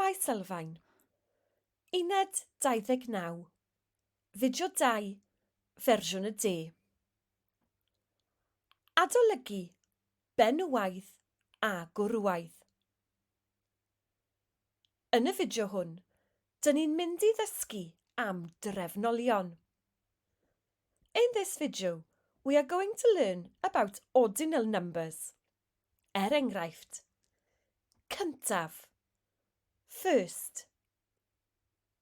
Themâu Sylfaen, Uned 29, Fideo 2, Fersiwn y De. Adolygu benywaidd a gwrywaidd. Yn y fideo hwn, dyn ni'n mynd i ddysgu am drefnolion. In this video, we are going to learn about ordinal numbers. Er enghraifft, cyntaf, first,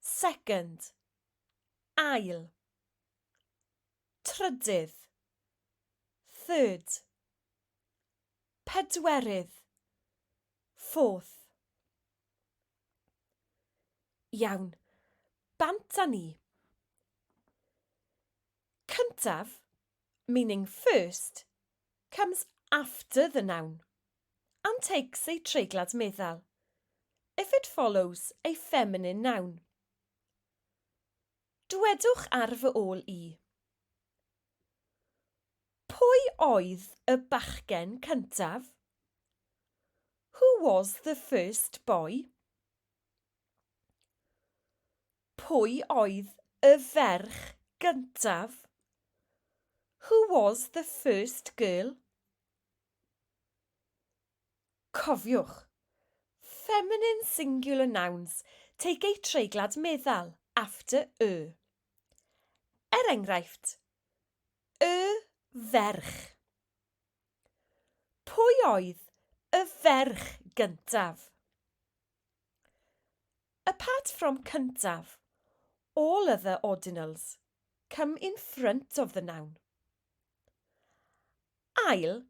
second, ail, trydydd, third, pedwerydd, fourth. Iawn, bant â ni. Cyntaf, meaning first, comes after the noun and takes a treiglad meddal if it follows a feminine noun. Dwedwch ar fy ôl i. Pwy oedd y bachgen cyntaf? Who was the first boy? Pwy oedd y ferch gyntaf? Who was the first girl? Cofiwch, feminine singular nouns take a treiglad meddal after y. Er enghraifft, y ferch. Pwy oedd y ferch gyntaf? Apart from cyntaf, all other ordinals come in front of the noun. Ail,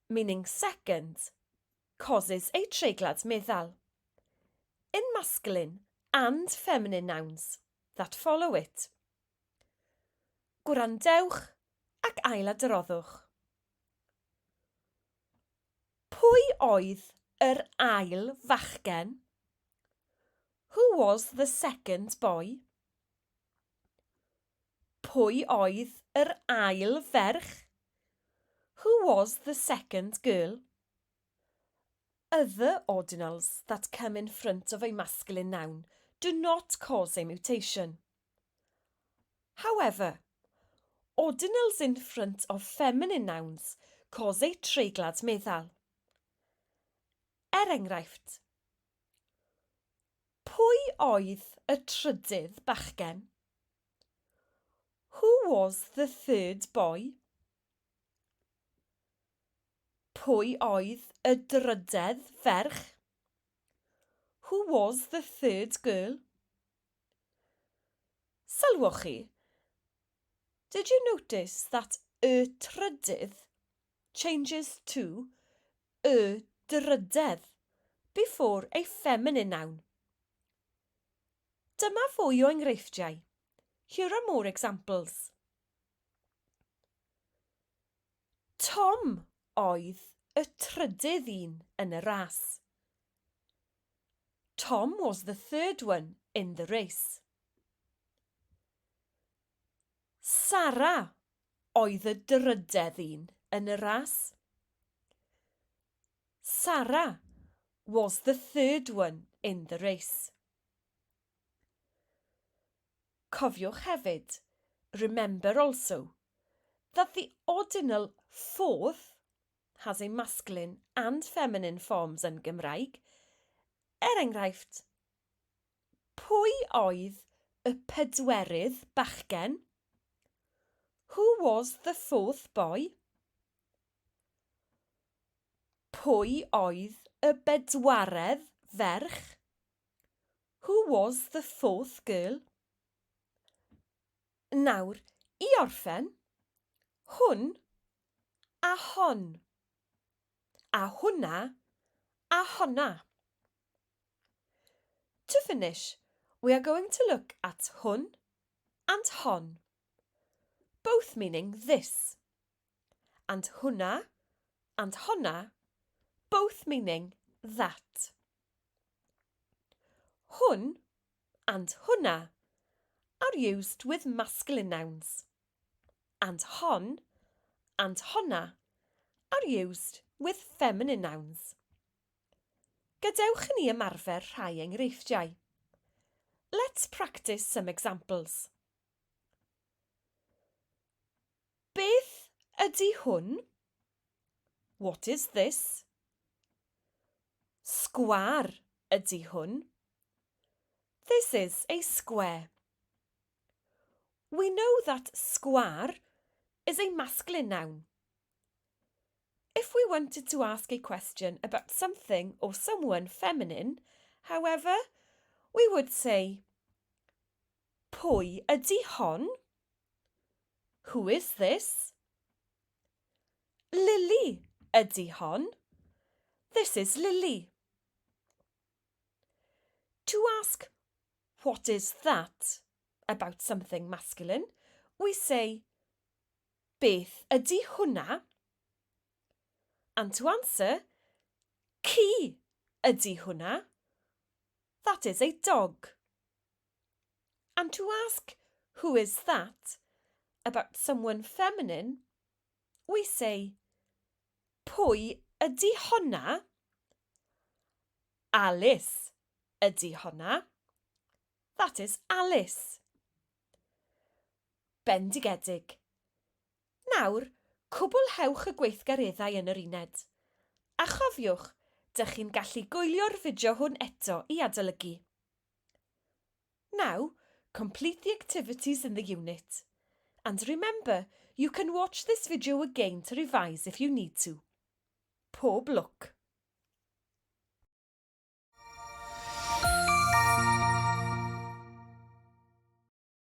meaning second, causes a treiglad meddal in masculine and feminine nouns that follow it. Gwrandewch ac ailadroddwch. Pwy oedd yr ail fachgen? Who was the second boy? Pwy oedd yr ail ferch? Who was the second girl? Other ordinals that come in front of a masculine noun do not cause a mutation. However, ordinals in front of feminine nouns cause a treiglad meddal. Er enghraifft, Pwy oedd y trydydd bachgen? Who was the third boy? Pwy oedd y drydedd ferch? Who was the third girl? Sylwoch chi? Did you notice that y trydydd changes to y drydedd before a feminine noun? Dyma fwy o enghreifftiau. Here are more examples. Tom oedd y trydydd un yn y ras. Tom was the third one in the race. Sara oedd y drydedd un yn y ras. Sara was the third one in the race. Cofiwch hefyd, remember also, that the ordinal fourth has a masculine and feminine forms yn Gymraeg. Er enghraifft, pwy oedd y pedwerydd bachgen? Who was the fourth boy? Pwy oedd y bedwaredd ferch? Who was the fourth girl? Nawr, i orffen, hwn a hon. A hwnna a honna. To finish, we are going to look at hwn and hon, both meaning this, and hwnna and honna, both meaning that. Hwn and hwnna are used with masculine nouns, and hon and honna are used with feminine nouns. Gadewch i ni ymarfer rhai enghreifftiau. Let's practice some examples. Beth ydy hwn? What is this? Sgwâr ydy hwn. This is a square. We know that sgwâr is a masculine noun. If we wanted to ask a question about something or someone feminine, however, we would say, Pwy ydy hon? Who is this? Lily ydy hon. This is Lily. To ask, what is that? about something masculine, we say, Beth ydy hwnna? And to answer, Ci ydy hwnna. That is a dog. And to ask, who is that? about someone feminine, we say, Pwy ydy honna? Alice ydy honna. That is Alice. Bendigedig. Nawr, cwblhewch y gweithgareddau yn yr uned. A chofiwch, dych chi'n gallu gwylio'r fideo hwn eto i adolygu. Now, complete the activities in the unit. And remember, you can watch this video again to revise if you need to. Pob lwc!